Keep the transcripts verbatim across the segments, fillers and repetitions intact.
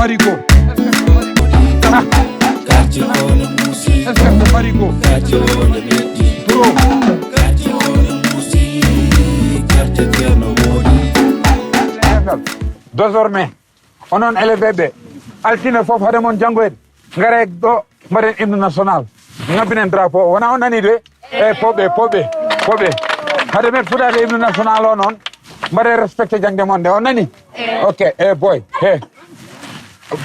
Marigo. Quartier Kono Musi. Espèce de marigo. Quartier Kono Musi. Bro. Quartier Kono Musi. Quartier Kono Musi. Désormais, onon élève ɓe, altine fof hade mon janngoyde, ngare ɗo, mbaɗen hymne national, ngabbinen drapeau o. Wona on nani de? E poɓe, poɓe, poɓe. Hade men fuɗaade hymne national o noon, mbaɗe respecté jaŋde mon nde, on nani? Ok, e boy, he.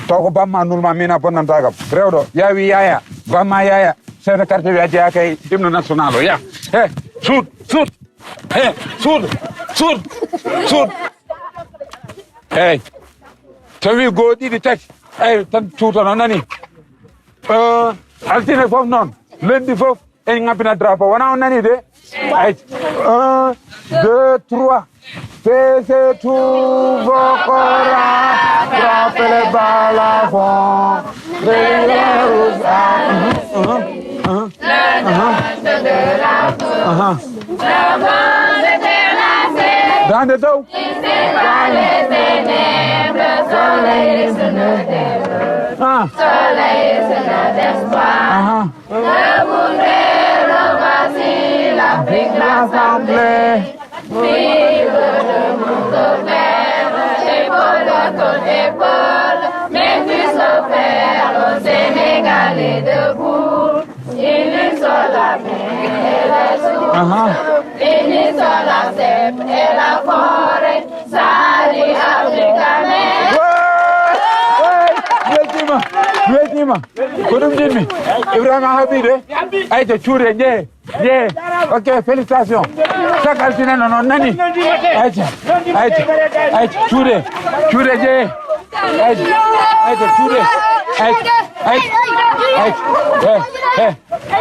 Taw ko bamma nulma, mina bonnanta kam. Rewɗo, ya wi yaya, bamma yaya, chef de quartier wi a jeyaaka e hymne national o, ya. He, suut, suut. He, suut, suut, suut. Eyi. Tawi goo ɗiɗi tati. Eyi, tan tuuta no nani. Eh, altine fof noon. Lundi fof, en ngabbina drapeau. Wona on nani de? Ay. Un, deux, trois. Baissez tous vos corps, frappez le balafon. Veillez aux armes. Uhum, uhum, uhum. Uhum. Dande dow. Ah. Aha. L'Assemblée. Vivre de monde vert, épaule contre épaule, main cuisse offerte aux Sénégalais debout. Unissons la main et la joue. Aha. Unissons la steppe et la forêt. Salut Africa, man. Wey! Wey! Weltima! Weltima! Ko ɗum jinmi. Ibrahima haaɓi de. Ayca, cuuɗe, njee. Jee. Ok, félicitations. Chaque altine noon, on nani? Ayca, ayca, ayca, cuuɗe, cuuɗe jee. Ayca, ayca, cuuɗe. Ayca, ayca, ayca. Eh, eh.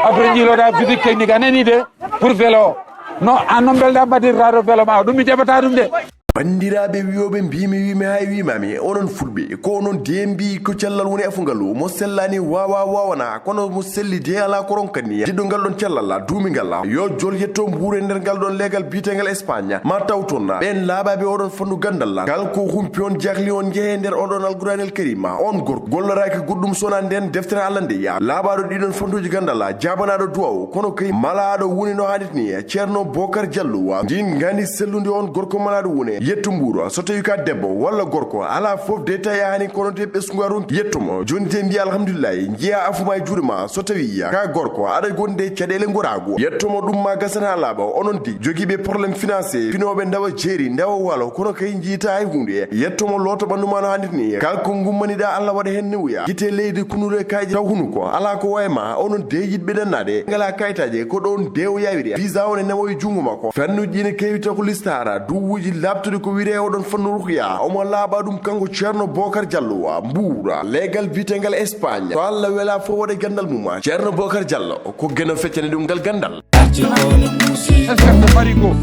Après, njiiloɗa visite technique, a nani de, pour vélo. Non, an noon mbelɗa mbaɗirɗa ɗo vélo ma, ɗum mi jaɓata ɗum de. Banndiraaɓe wiyooɓe mbiimi wiimi hay wiimaami, onon fulɓe, ko onon de mbii ko cellal woni afu ngalu, mo sellaani waawaa waawanaa, kono mo selli de alaa ko ronka ni. Jiɗɗo ngal ɗon cellal, duumi ngal, yo jol yetto mbuur e nder ngal ɗon leegal biyeteegal Espagne, ma taw toon ɓeen laaɓaaɓe oɗon fannu ganndal, kala ko humpi on, jahli on, njehee nder on ɗon Alquraanil Kariima, on gorko golloraaki goɗɗum so wonaa ndeen deftere Alla nde, laaɓaaɗo ɗiɗon fannuuji ganndal, jaabanaaɗo duwaaw, kono kay malaaɗo woni no haanirta ni, Ceerno Bookar Jallo, wa ndin ngandi sellundi on gorko malaaɗo woni yetto mbuur. So tawi ka debbo walla gorko, alaa fof de tawi a hani kono de ɓesngu a ronki yetto mo. Jooni de mbiya alhamdulillahi, njiya afu ma e juuɗe ma. So tawi ka gorko, aɗa gondi de caɗeele ngoraagu. Yetto mo ɗum ma gasana laaɓa. Onon de jogiiɓe problème financier, finooɓe ndawa jeeri, ndawa walo, kono kay njiita hay huunde. Yetto mo looto ɓanndu ma no haanirta ni. Kala ko ngummaniɗa Allah waɗa heen newuya. Gite leydi kunure kayje taw hunuko. Alaa ko wayi ma, onon de yiɗɓe ɗannaade. Ngala kayitaaje, ko ɗoon de o yawiri. Visa on e nawoyi junngo makko. Fannuuji ina keewi taw ko listaara, duwuuji laaɓtuɗi ko wiyetee oɗon fannu ruqya. Omo laaɓa ɗum kanko Ceerno Bookar Jallo wa Mbuur, leegal biyeteegal Espagne. So Allah wela fof waɗa ganndal mum. Ceerno Bookar Jallo, ko Geno feccani ɗum ngal ganndal. Espèce de marigot.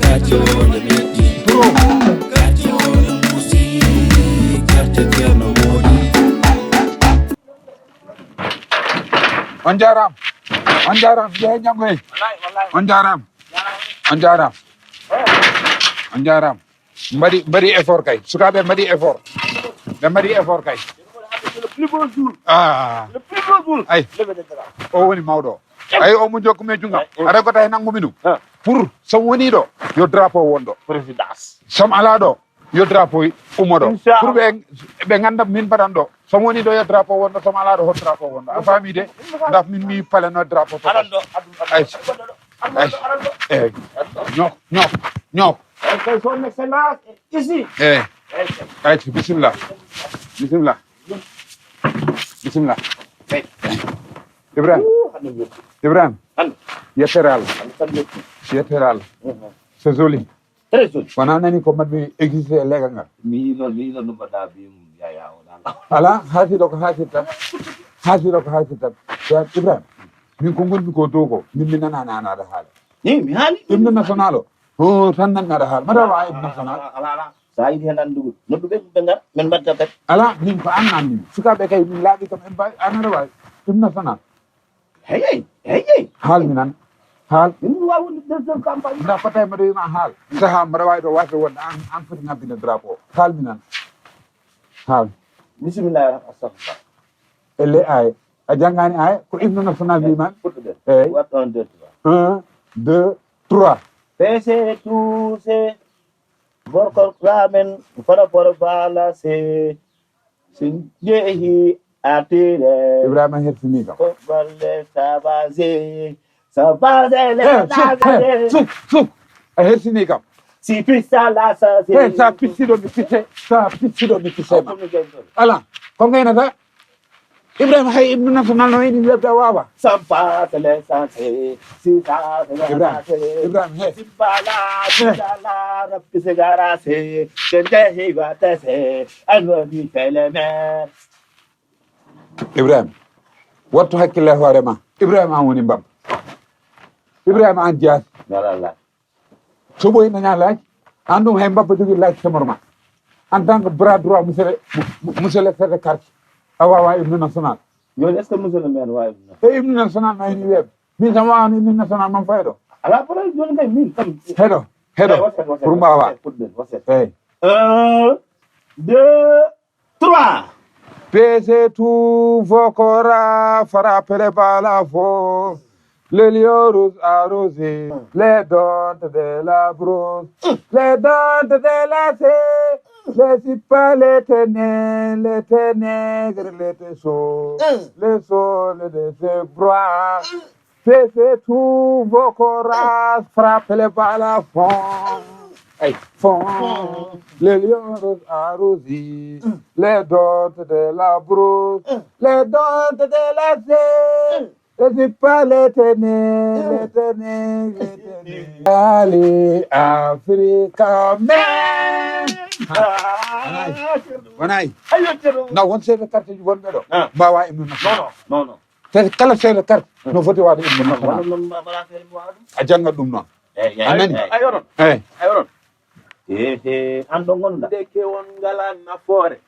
Bro. On jaaraama. On jaaraama. Jehe janngo he. On jaaraama. On jaaraama. On jaaraama. Mbaɗi, mbaɗi effort kay. Sukaaɓe mbaɗi effort. Ɓe mbaɗi effort kay. Le plus beau jour. Ah. Le plus beau jour. Ay. Lever le drapeau. O woni mawɗo. Ay, o mo jokku mi e junngam. Ay. Aɗa gota he nanngumi ɗum. Ah. Pour so woni ɗo, yo drapeau won ɗo. Présidence. Som alaa ɗo, yo drapeau ummo ɗo. Inchallah. Pour ɓe, ɓe ngannda min mbaɗan ɗo. Som woni ɗo, yo drapeau won ɗo. Som alaa ɗo, hol drapeau won ɗo. A faami de? Ndax min mi paleno drapeau to. Aɗan ɗo, aɗan ɗo. Ay. Ay. Eh. Ñook, ñook, ñook. Ok, son excellence est ici. Eh. Ay, bisimilla. Bisimilla. Bisimilla. Ibrahima. Ouh, hannde mi yetti. Ibrahima. Hannde. Yettere Allah. Hannde tan mi yetti. Yettere Allah. Mhm. C'est joli. Très joli. Wona nani ko mbaɗmi existe e leegal ngal. Mi yi noon, mi yi noon no mbaɗa bi yaya o ɗan. Ala, haasiɗo ko haasir tan. Haasiɗo ko haasir tan. Ya Ibrahima, min ko ngonmi ko dow ko, min mi nana nana aɗa haala. Ni mi haali. Hymne national o. O tan nan aɗa haala. Mbaɗa wa hymne national. Ala, ala, ala. Sa yiɗi heen anndugo. Noddu ɓe, ɓe ngar, min mbaɗta kadi. Ala, min ko an anndi. Sukaaɓe kay, min laaɓi kam, en mbawi, an aɗa wawi. Hymne national. Hey, hey, hey, hey. Haal mi nan. Haal. Min mi wawi wonde deuxième campagne. Nda fotay mbaɗa wima haal. Saha mbaɗa wawi ɗo wasde wonde an, an foti ngabbinde drapeau. Haal mi nan. Haal. Bismillah, astagfirullah. Elle ay. A janngaani ay, ko hymne national wi man. Fuɗɗuɗen. Eyi. Waɗ un, deux, trois. Un, deux, trois. Pese tuse, borko ramen, fara fara bala se. Sin jehi atire. Ibrahima hersini kam. Ko balle sabaze. Sabaze le sabaze. Suk, suk. A hersini kam. Si pisa la sa se. Eh, sa pisiɗo mi pise. Sa pisiɗo mi pise ma. Ala. Ko ngaynata? Ibrahima, hay hymne national no yiɗi weɓde a waawa. Sampa tele sanse, sisa tele Ibrahima, sanse. Ibrahima, he. Simbala, simbala, rabbi se garase, sende hiwa tese, anoni fele me. Ibrahima, wattu hakkille e hoore ma. Ibrahima an woni mbam. Ibrahima an jeyaasi. Wala, wala. So ɓooyi daña laaj, an ɗum hay mbabba jogii laaj semor ma. En tant que bras droit, monsieur le, monsieur le chef de quartier, a wawa hymne national. Joni, est-ce que monsieur le maire wawi hymne national? E hymne national no hini weeɓe. Min kam wawano hymne national man fayɗo. Ala problème, joni kay min kam. Heɗo, heɗo. Eh, waset, waset, pour mbawa. Waset, waset. Eyyi. Un, deux, trois. Pese tu vokora, frappe le bala fo. Le lion rouge arrosé, les dons de la brousse, les dons de la C, les sipales tenez, les ténègres, les tessos, les sols de ses bras. Pese tu vokora, frappe le bala fond. Ay, fond. Le lion rouge arrosé, les dons de la brousse, les dons de la C. Je suis pas l'éternel, l'éternel, l'éternel. Allez, Africa, man. Wonay. Ayo, ceerno. Na won chef de quartier ji wonɓe ɗo. Ah. Mbawa hymne national. Non, non, non, non. Te kala chef de quartier no foti waɗde hymne national. A janngat ɗum noon. A nani? Ayo ɗon. Eyi. Ayo ɗon. Ehe, an ɗon ngonɗa. Nde kewon ngala nafoore.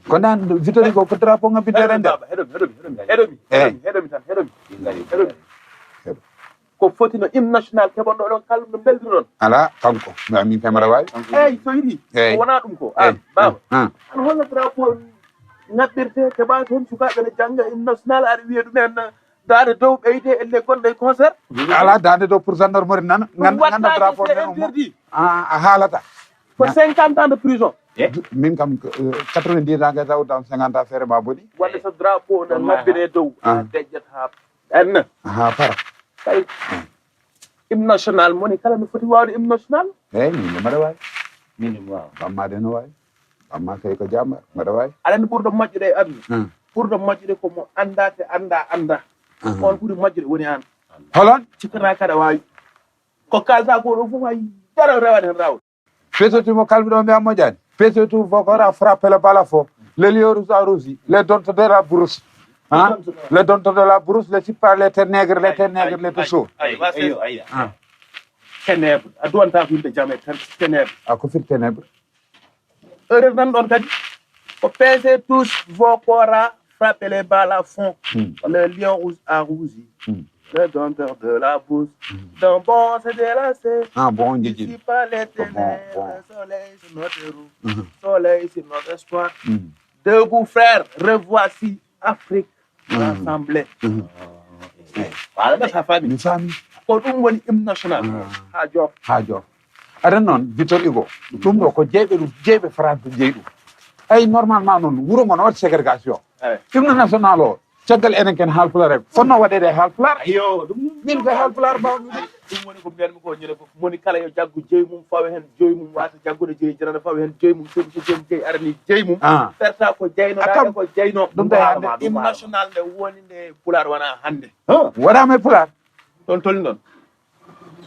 Ko nan Victor Hugo ko drapeau ngabbinteɗen nde. Baba, heɗomi, heɗomi, heɗomi, heɗomi, heɗomi, heɗomi tan, heɗomi. Heɗomi. Ko foti no hymne national keɓon ɗo ɗon kala no mbelduɗon. Ala, kanko. Mi amin kay mara wawi. Eyyi, so yiɗi. Eyyi. Ko wona ɗum ko. An, baba. An holno drapeau ngabbirte, keɓa toon sukaɓe ne jannga hymne national, aɗa wiya ɗumen daande dow ɓeyde elle gonɗo e concert. Ala daande dow pour gendarmerie nana, ganda drapeau nana mo. A, a haalata. Ko cinquante ans de prison. Min kam, euh, quatre-vingt-dix ans, ngay taw dans cinquante ans, feere ma boni. Wonde so drapeau no ngabbine dow, a dejjata ha ɓenna. Ha para. Kay. Hymne national moni kala no foti wawde hymne national. Eyyi, min de mbaɗa wawi. Min de mi wawa. Bamma de no wawi. Bamma kay ko jamma, mbaɗa wawi. Aɗa andi ɓurɗo moƴƴude e aduna? Hmm. Ɓurɗo moƴƴude ko mo anda te anda anda. Hmm. On ɓuri moƴƴude woni an. Holon? Cikkata kaɗa wawi. Ko kalta ko ɗo fof hay dara rewaɗen rawde. Peso tu mo kalmi ɗo mbiya moƴƴani. Peso tu vokora frappe le bala fo. Le lion rouge a rougi. Le donto de la brousse. Hein? Le donto de la brousse, le sippa, le ténègre, le ténègre, le tesso. Ayo, ayo, ayo. Ah. Ténèbre. A duwanta ko yimɓe jam e tan ténèbre. A ko fir ténèbre? Erreur nan ɗon kadi. Ko P C tous vos cora frappe les balles à fond. Hmm. Le lion rouge a rougi. Hmm. Le dompteur de la bourse. Hmm. Donc bon, c'est de la C. Ah, bon, je dis. Ici pas les ténèbres, bon, bon. Le soleil sur notre roue. Mhm. Soleil sur notre espoir. Hmm. Debout, frère, revoici Afrique rassemblée. Mhm. Eh, voilà, ça famille. Mi faami. Ko ɗum woni hymne national. Ah. Ha joof. Ha joof. Aɗa noon, Victor Hugo, ɗum ɗo ko jeyɓe ɗum, jeyɓe France jeyi ɗum. Ay, normalement noon, wuro ngo no waɗi ségrégation. Eh. Hymne national o, caggal enen ken Haalpulaar en, fotno waɗeede e Haalpulaar. Ayo, ɗum min ko Haalpulaar mbawmi ɗum. Ɗum woni ko mbiyatmi ko, ñande fof, moni kala yo jaggu jeyi mum, fawa heen jeyi mum, wasa jaggude jeyi, janana fawa heen jeyi mum, solution jeyi mum, jeyi arani jeyi mum. Ah. Perta ko jeyno, a kam, ko jeyno. Ɗum tawi hannde hymne national nde woni nde Pulaar wona hannde. Huh? Waɗaama e Pulaar. Ɗon tolni ɗon.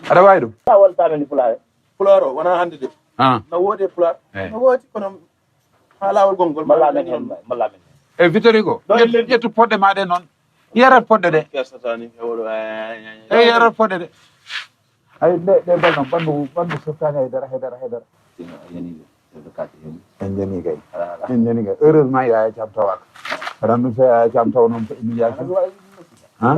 Aɗa waawi ɗum? Sa wallata men e Pulaar. Pulaar o wona hannde de. Ah. No woodi e Pulaar. Eh. No woodi kono haa laawol gongol. Malla men heen, malla men heen. E Victor Hugo, ƴettu poɗɗe ma ɗe noon. Yarat poɗɗe ɗe. Kersata ni, e oɗo, eh, eh, eh. Eh, yarat poɗɗe ɗe. Ay, ɗe, ɗe bal noon, ɓanndu, ɓanndu softaani hay dara, hay dara, hay dara. Sino, a yani, chef de quartier yani. En jani kay. Ala, ala. En jani kay. Heureusement, Yaya Thiam tawaka. Aɗa anndi so Yaya Thiam taw noon ko humiliation. Ala, ala. Han?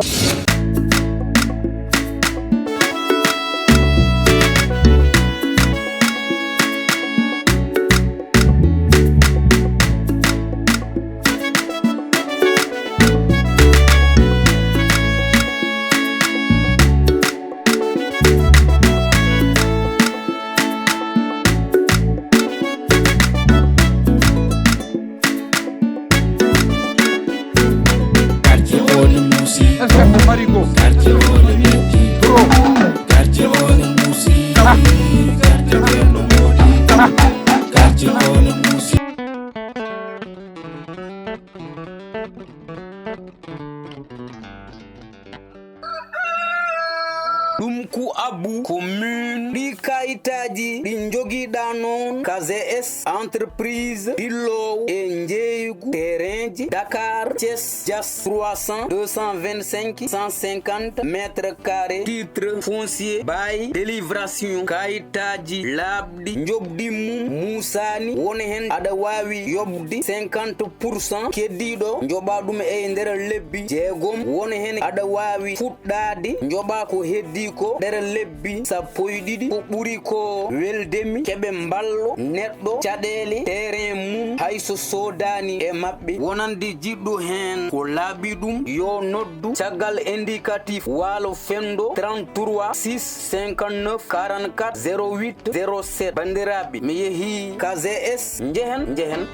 T S entreprise dilloowo e njeeygu terrainji Dakar, Thiès, Diass trois cents, deux cent vingt-cinq, cent cinquante mètres carrés, titre foncier, bail, délibération, kayitaaji laaɓɗi, njoɓdi mum muusaani, won heen aɗa waawi yoɓde cinquante pour cent, keddiiɗo njoɓa ɗum e nder lebbi jeegom, won heen aɗa waawi fuɗɗaade njoɓa ko heddii ko nder lebbi sappo e ɗiɗi. Ko ɓuri ko weldemi keɓe mballo neɗɗo caɗeele terrain mum hay so soodaani e maɓɓe. Wonande jiɗɗo heen ko laaɓi ɗum, yo noddu caggal indicatif Waalo Fenndo trente-trois six cinquante-neuf quarante-quatre zéro huit zéro sept. Banndiraaɓe, mi yehii K G S, njehen, njehen.